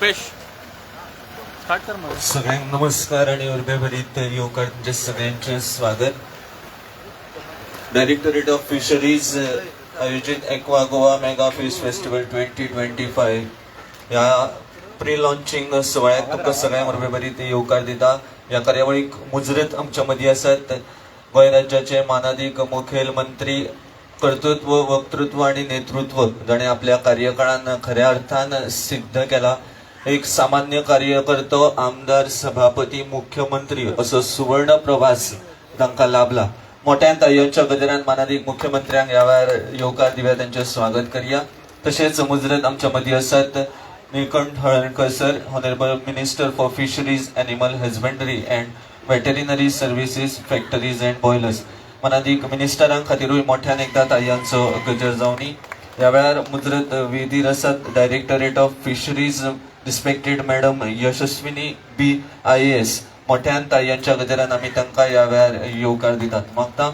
Rupesh, start कर मग. सगळ्यांक नमस्कार आणि उर्बेभरीत येवकार, तुमचे सगळ्यांचे स्वागत. डायरेक्टरेट ऑफ फिशरीज आयोजित Aqua Goa Mega Fish Festival 2025 ह्या प्री लॉन्चिंग सुवाळ्यात तुमकां सगळ्यांक उर्बेभरीत येवकार दिता. ह्या कार्यावळीक मुजरत आमच्या मदीं आसात गोंय राज्याचे मानादीक मुखेल मंत्री, कर्तृत्व, वक्तृत्व आणि नेतृत्व जाणें आपल्या कार्यकाळान खऱ्या अर्थान सिद्ध केला. एक सामान्य कार्यकर्तो, आमदार, सभापती, मुख्यमंत्री असो सुवर्ण प्रवास तांकां लाभला. मोठ्यान तायांच्या गजरान मानादीक मुख्यमंत्र्यांक ह्या वेळार येवकार दिवया, तांचें स्वागत करया. तशेंच मुजरत आमच्या मदीं आसात Nilkanth Halarnkar sir, Honourable Minister for Fisheries, Animal Husbandry and Veterinary Services, Factories and Boilers. मानादीक मिनिस्टरां खातीरूय मोठ्यान एकदा तायांचो गजर जावनी. ह्या वेळार मुजरत वेदीर आसात Directorate of Fisheries, respected Madam Yashaswini B, IAS. मोठ्यान तायांच्या गजरान आमी तांकां ह्या वेळार येवकार दितात. मागता,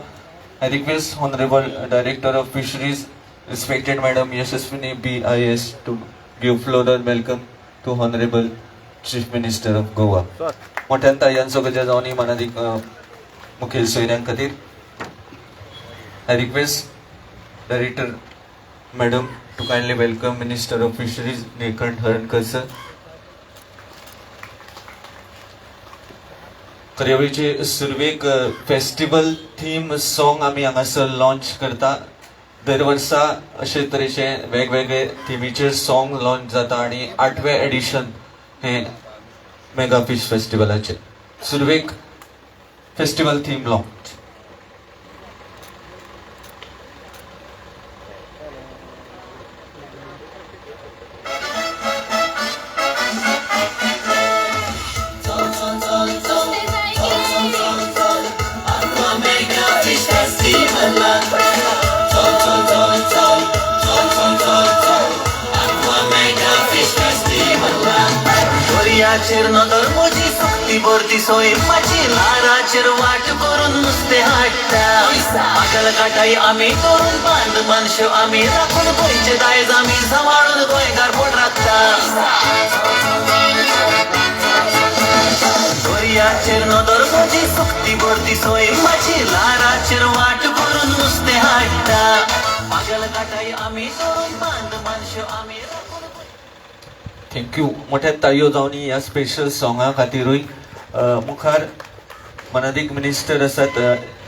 I request Honourable Director of Fisheries, respected Madam Yashaswini B, IAS, to give floral welcome to Honourable Chief Minister of Goa. मोठ्यान तायांचो गजर जावनी मानादीक मुखेल सोयऱ्यां खातीर. I request Director Madam to kindly welcome Minister of Fisheries Nilkanth Halarnkar sir. कार्यावळीचे सुरवेक festival theme song आमी हांगासर launch करता. दर वर्सा अशे तरेचे वेगवेगळे थिमीचेर सॉंग लॉन्च जाता आणि आठवे एडिशन हे मेगा फिश फेस्टिवलाचे. सुरवेक फेस्टिवल थीम लॉन्च. दर्याचेर नदर म्हजी सुकती भरती सोयमाची, ल्हाराचेर वाट करून नुस्तें हाडटा. पागल काटाय आमी करून, बांद मानश्यो आमी राखून, गोंयचे दायज आमी सांबाळून गोंयकार पोट राखता. दर्याचेर नदर म्हजी सुकती भरती सोयमाची, ल्हाराचेर वाट करून नुस्तें हाडटा. पागल काटाय आमी करून, बांद मानश्यो आमी राखून. Thank you. मोठ्या ताळयो जावनी ह्या स्पेशल सॉंगा खातीरूय. मुखार मानादीक मिनिस्टर आसात,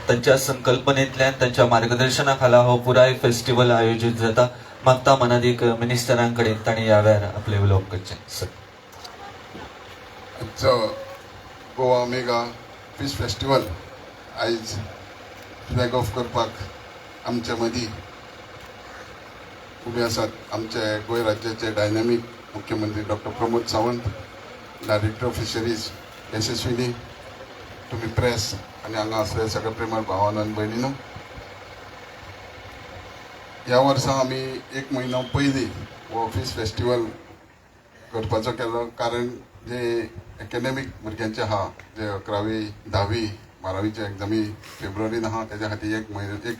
तांच्या संकल्पनेंतल्यान, तांच्या मार्गदर्शना खाला हो पुराय फेस्टिवल आयोजीत जाता. मागता मानादीक मिनिस्टरां कडेन तांणी ह्या वेळार आपलें उलोवप करचें, सर. आजचो गोवा मेगा फीश फेस्टिवल आयज फ्लॅग ऑफ करपाक आमच्या मदीं उबे आसात आमचे गोंय राज्याचे डायनामीक मुख्यमंत्री doctor Pramod Sawant, director of fisheries Yashaswini, तुमी प्रेस आनी हांगा आसले सगळे प्रेमळ भावान आनी भयणीनो. ह्या वर्सा आमी एक म्हयनो पयलीं हो फीश फेस्टिवल करपाचो केलो, कारण जे एकॅडमीक भुरग्यांचे आहा, जे 11वी, 10वी, 12वीचे एग्जामी फेब्रुवारीन आहा, तेज्या खातीर एक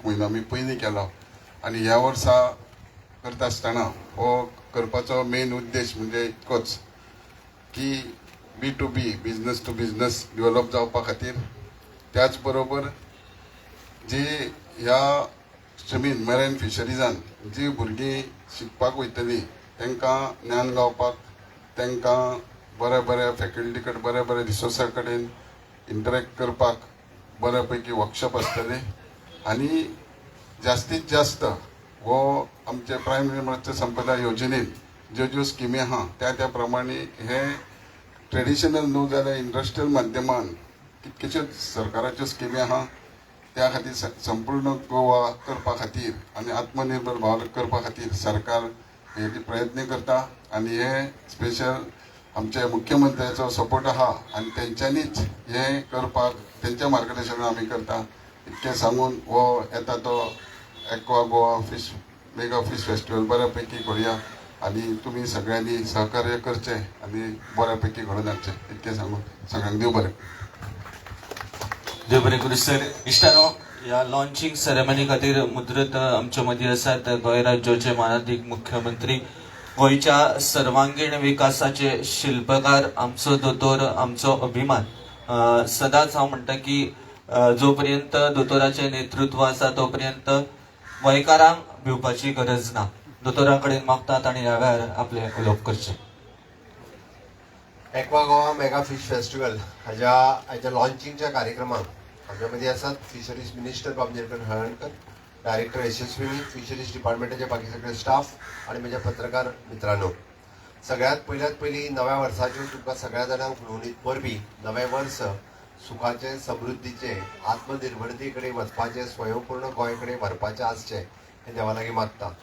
म्हयनो आमी पयलीं केलो. आनी ह्या वर्सा करता आसतना हो करपाचो मेन उद्देश म्हणजे इतकोच की B to B, business to business develop जावपा खातीर, त्याच बरोबर जी ह्या स्ट्रिमीन, मरीन फिशरीजान जी भुरगीं शिकपाक वयतलीं, तांकां ज्ञान गावपाक, तांकां बऱ्या बऱ्या फॅकल्टी कडेन, बऱ्या बऱ्या रिसोर्सा कडेन इंटरेक्ट करपाक बऱ्या पैकी वर्कशॉप आसतले. आनी जास्तीत जास्त हो आमचे प्रायम मत्स्य संपदा योजनेन ज्यो ज्यो स्किमी आहा, त्या त्या प्रमाणे हे ट्रेडिशनल न्हू जाल्यार इंडस्ट्रियल माध्यमान कितक्योश्योच सरकाराच्यो स्किमी आहा, त्या खातीर संपूर्ण गोवा करपा खातीर आनी आत्मनिर्भर भारत करपा खातीर सरकार हे प्रयत्न करता. आनी हे स्पेशल आमच्या मुख्यमंत्र्याचो सपोर्ट आहा आनी तेंच्यांनीच हें करपाक, तेंच्या मार्गदर्शनान आमी करता. इतकें सांगून हो येता तो Aqua Goa Fish Mega Fish Festival बऱ्या पैकी करूया आनी तुमी सगळ्यांनी सहकार्य करचें आनी बऱ्या पैकी घडोवन हाडचें, इतकें सांगून सगळ्यांक देव बरें. देव बरें करूं सर. इश्टानो, ह्या लॉन्चिंग सेरेमनी खातीर मुजरत आमच्या मदीं आसात गोंय राज्याचे मानादीक मुख्यमंत्री. गोंयच्या सर्वांगीण विकासाचे शिल्पकार आमचो दोतोर, आमचो अभिमान. सदांच हांव म्हणटा की जोपर्यंत दोतोराचें नेतृत्व आसा तोपर्यंत गोंयकारांक भिवपाची गरज ना. दोतोरा कडेन मागतात आनी ह्या वेळार आपलें उलोवप करचें. Aqua Goa mega fish festival हाज्या हाज्या लॉन्चिंगच्या कार्यक्रमाक आमच्या मदीं आसात फिशरीज मिनिस्टर बाब निलकंठ हळर्णकर, डायरेक्टर यशस्विनी, फिशरीज डिपार्टमेंटाचे बाकी सगळे स्टाफ आणि म्हज्या पत्रकार मित्रांनो. सगळ्यात पयल्यात पयलीं नव्या वर्साच्यो तुमकां सगळ्या जाणांक हुनहुनीत परबी. नवें वर्स सुखाचें, समृद्धीचें, आत्मनिर्भरते कडेन वचपाचें, स्वयंपूर्ण गोंय कडेन व्हरपाचें आसचें हें देवा लागीं मागता.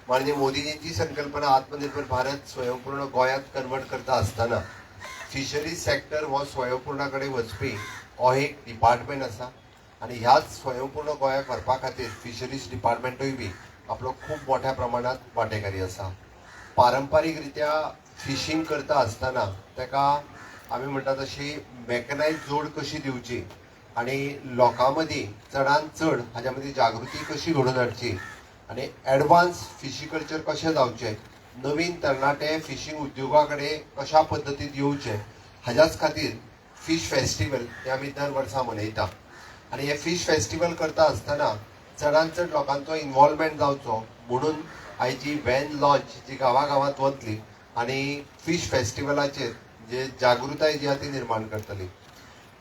माननीय मोदीजींची संकल्पना आत्मनिर्भर भारत स्वयंपूर्ण गोंयांत कन्वर्ट करता आसतना फिशरीज सेक्टर हो स्वयंपूर्णा कडेन वचपी हो एक डिपार्टमेंट आसा आनी ह्याच स्वयंपूर्ण गोंयाक व्हरपा खातीर फिशरीज डिपार्टमेंटूय बी आपलो खूब मोठ्या प्रमाणात वांटेकारी आसा. पारंपारीक रित्या फिशींग करता आसतना ताका आमी म्हणटा तशी मॅकनायज जोड कशी दिवची आनी लोकां मदीं चडान चड हाज्या मदीं जागृती कशी घडोवन हाडची आनी एडवांस फिशिकल्चर कशें जावचें, नवीन तरणाटे फिशींग उद्योगा कडेन कशा पद्दतीन येवचे, हाज्याच खातीर फिश फेस्टिवल हे आमी दर वर्सा मनयता. आनी हे फिश फेस्टिवल करता आसतना चडान चड लोकांचो इनवॉल्वमेंट जावचो म्हणून आयची व्हॅन लॉन्च जी गांवागांवांत वतली आनी फिश फेस्टिवलाचेर जे जागृताय जी आहा ती निर्माण करतली.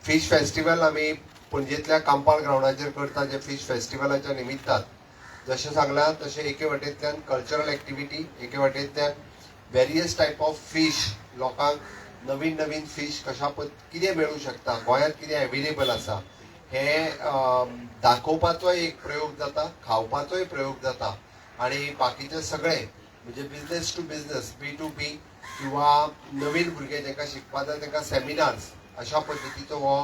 फिश फेस्टिवल आमी पणजेंतल्या कांपाल ग्रावंडाचेर करता, जे फिश फेस्टिवलाच्या निमित्तान जशें सांगलां तशें एके वटेंतल्यान कल्चरल एक्टिविटी, एके वटेंतल्यान वेरियस टायप ऑफ फीश, लोकांक नवीन नवीन फीश कशा कितें मेळूं शकता, गोंयांत कितें एवेलेबल आसा हें दाखोवपाचोय एक प्रयोग जाता, खावपाचोय प्रयोग जाता आनी बाकीचे सगळे म्हणजे business to business, B to B किंवा नवीन भुरगे जांकां शिकपा जाय तांकां सेमिनार्स, अशा पद्दतीचो हो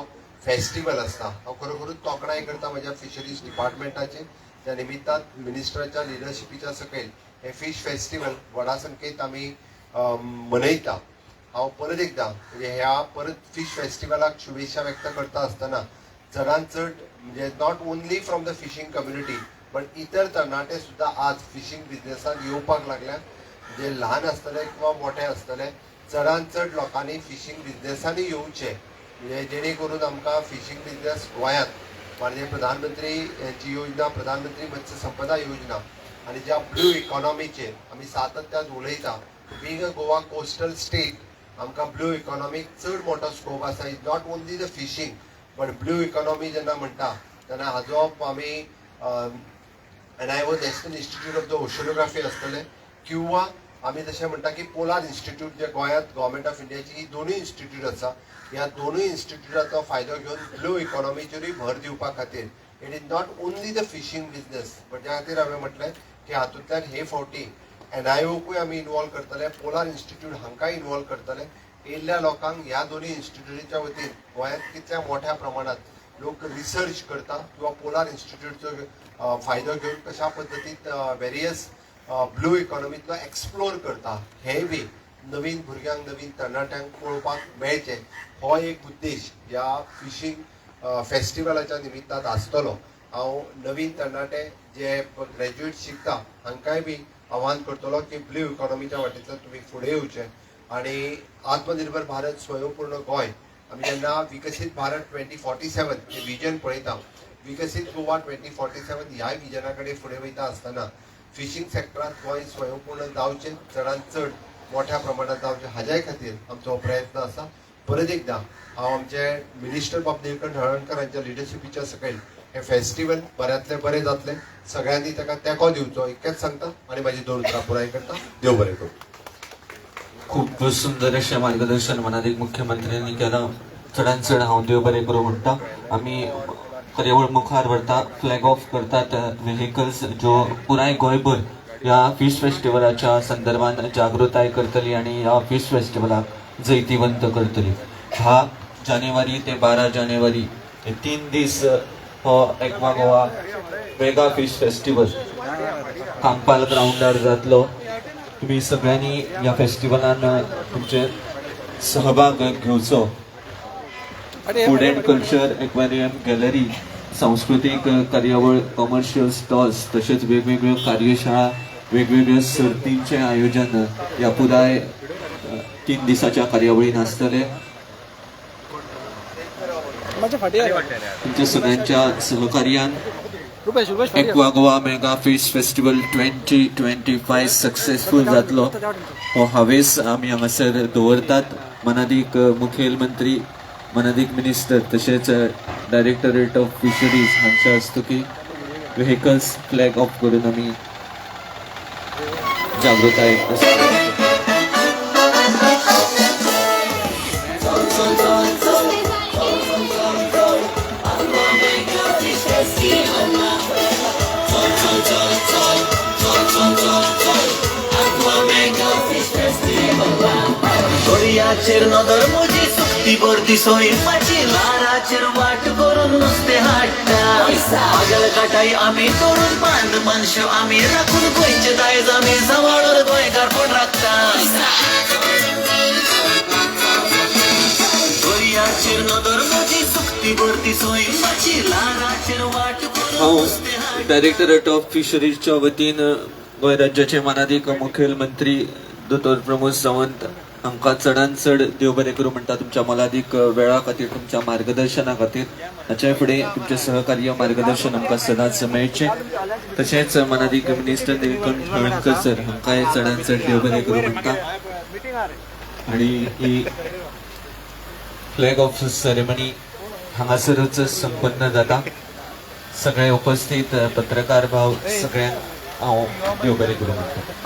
फेस्टिवल आसता. हांव खरोखरूच तोखणाय करता म्हज्या फिशरीज डिपार्टमेंटाचे. त्या निमित्तान मिनिस्टराच्या लिडरशिपीच्या सकयल हे फिश फेस्टिवल व्हडा संख्येत आमी मनयता. हांव परत एकदां म्हणजे ह्या परत फिश फेस्टिवलाक शुभेच्छा व्यक्त करता आसतना चडान चड म्हणजे not only from the fishing community but इतर तरणाटे सुद्दां आज फिशींग बिजनेसांत येवपाक लागल्यात. म्हणजे ल्हान आसतले किंवा मोठे आसतले, चडान चड लोकांनी फिशींग बिजनेसांनी येवचें, म्हणजे जेणे करून आमकां फिशींग बिजनेस गोंयांत माननीय प्रधानमंत्री यांची योजना, प्रधानमंत्री मत्स्य संपदा योजना आनी ज्या ब्लू इकॉनॉमीचेर आमी सातत्यान उलयता, being a Goa coastal state आमकां ब्लू इकॉनॉमीक चड मोठो स्कोप आसा. Is not only the fishing but blue economy जेन्ना म्हणटा तेन्ना हाजो आमी NIO, National Institute of the Oceanography आसतलें किंवा आमी जशें म्हणटा की पोलार इन्स्टिट्यूट जे गोंयांत गव्हर्मेंट ऑफ इंडियाची ही दोनूय इन्स्टिट्यूट आसा, ह्या दोनूय इन्स्टिट्यूटाचो फायदो घेवन ब्लू इकॉनॉमीचेरूय भर दिवपा खातीर it is not only the fishing business but त्या खातीर हांवें म्हटलें की हातूंतल्यान हे फावटी एनआयओकूय आमी इनवॉल्व करतले, पोलार इन्स्टिट्यूट हांकांय इनवॉल्व करतले. येयल्ल्या लोकांक ह्या दोनूय इन्स्टिट्यूटाच्या वतीन गोंयांत कितल्या मोठ्या प्रमाणात लोक रिसर्च करता किंवा पोलार इन्स्टिट्यूटचो फायदो घेवन कशा पद्दतीन वेरियस ब्लू इकॉनॉमींतलो एक्सप्लोर करता हेंय बी नवीन भुरग्यांक, नवीन तरणाट्यांक पळोवपाक मेळचें, हो एक उद्देश ह्या फिशींग फेस्टिवलाच्या निमित्तान आसतलो. हांव नवीन तरणाटे जे ग्रॅज्युएट शिकता हांकांय बी आव्हान करतलो की ब्लू इकॉनॉमीच्या वाटेंतल्यान तुमी फुडें येवचें आनी आत्मनिर्भर भारत, स्वयंपूर्ण गोंय, आमी जेन्ना विकसीत भारत 2047 हें विजन पळयता, विकसीत गोवा 2047 ह्या विजना कडेन फुडें वयता आसतना फिशींग सेक्टरांत गोंय स्वयंपूर्ण जावचें, चडान चड मोठ्या प्रमाणात जावचें हाज्याय खातीर आमचो प्रयत्न आसा. परत एकदां हांव आमचे मिनिस्टर बाब निलकंठ हळर्णकर हांच्या लिडरशिपीच्या सकयल हें फेस्टिवल बऱ्यांतलें बरें जातलें, सगळ्यांनी ताका तेंको दिवचो इतकेंच सांगता आनी म्हाजी दोन उतरां पुराय करता. देव बरें करूं. खूब सुंदर अशें मार्गदर्शन मनादीक मुख्यमंत्र्यांनी केलां. चडान चड हांव देव बरें करूं म्हणटा. आमी कार्यावळ मुखार व्हरता, फ्लॅग ऑफ करतात व्हेकल्स ज्यो पुराय गोंयभर ह्या फिश फेस्टिवलाच्या संदर्भात जागृताय करतली आनी ह्या फिश फेस्टिवलाक जैतिवंत करतली. 10 जानेवारी ते 12 जानेवारी हे 3 दीस हो aqua Goa mega fish festival Campal ग्रावंडार जातलो. तुम्ही सगळ्यांनी ह्या फेस्टिवलान तुमचे सहभाग घेवचो. Food and culture aquarium gallery, सांस्कृतीक कार्यावळ, कमर्शियल स्टॉल्स, तशेंच वेगवेगळ्यो कार्यशाळा, वेगवेगळ्यो सर्तींचें आयोजन ह्या ह्या पुराय 3 दिसाच्या कार्यावळीन आसतले. तुमच्या सगळ्यांच्या सहकार्यान Aqua Goa mega fish festival 2025 successful जातलो हो हावेस आमी हांगासर दवरतात. मनादीक मुखेलमंत्री, मनादीक मिनिस्टर तशेंच डायरेक्टरेट ऑफ फिशरीज हांच्या हस्तुकी व्हेकल्स फ्लॅग ऑफ करून आमी जागृताय आसता. दर्याचेर नदर म्हजी सुकती भरती सोयमाची ल्हाराचेर वाट करून नुस्तें हाडटा. पागल काटाय आमी तोडून बांद मनशो आमी राखून गोंयचें दायज आमी सांबाळून गोंयकारपण राखता. दर्याचेर नदर म्हजी सुकती भरती सोयमाची ल्हाराचेर वाट करून नुस्तें हांव डायरेक्टरेट ऑफ फिशरीजच्या वतीन गोंय राज्याचे मानादीक मुखेलमंत्री दोतोर प्रमोद सावंत हांकां चडान चड देव बरें करूं म्हणटा तुमच्या मोलादीक वेळा खातीर, तुमच्या मार्गदर्शना खातीर. हाच्या फुडें तुमचें सहकार्य मार्गदर्शन आमकां सदांच मेळचें. तशेंच मानादीक मिनिस्टर निलकंठ हळर्णकर सर हांकांय चडान चड देव बरें करूं म्हणटा. आनी ही फ्लॅग ऑफ सेरेमनी हांगासरूच संपन्न जाता. सगळे उपस्थित पत्रकार भाव सगळ्यांक हांव देव बरें करूं म्हणटा.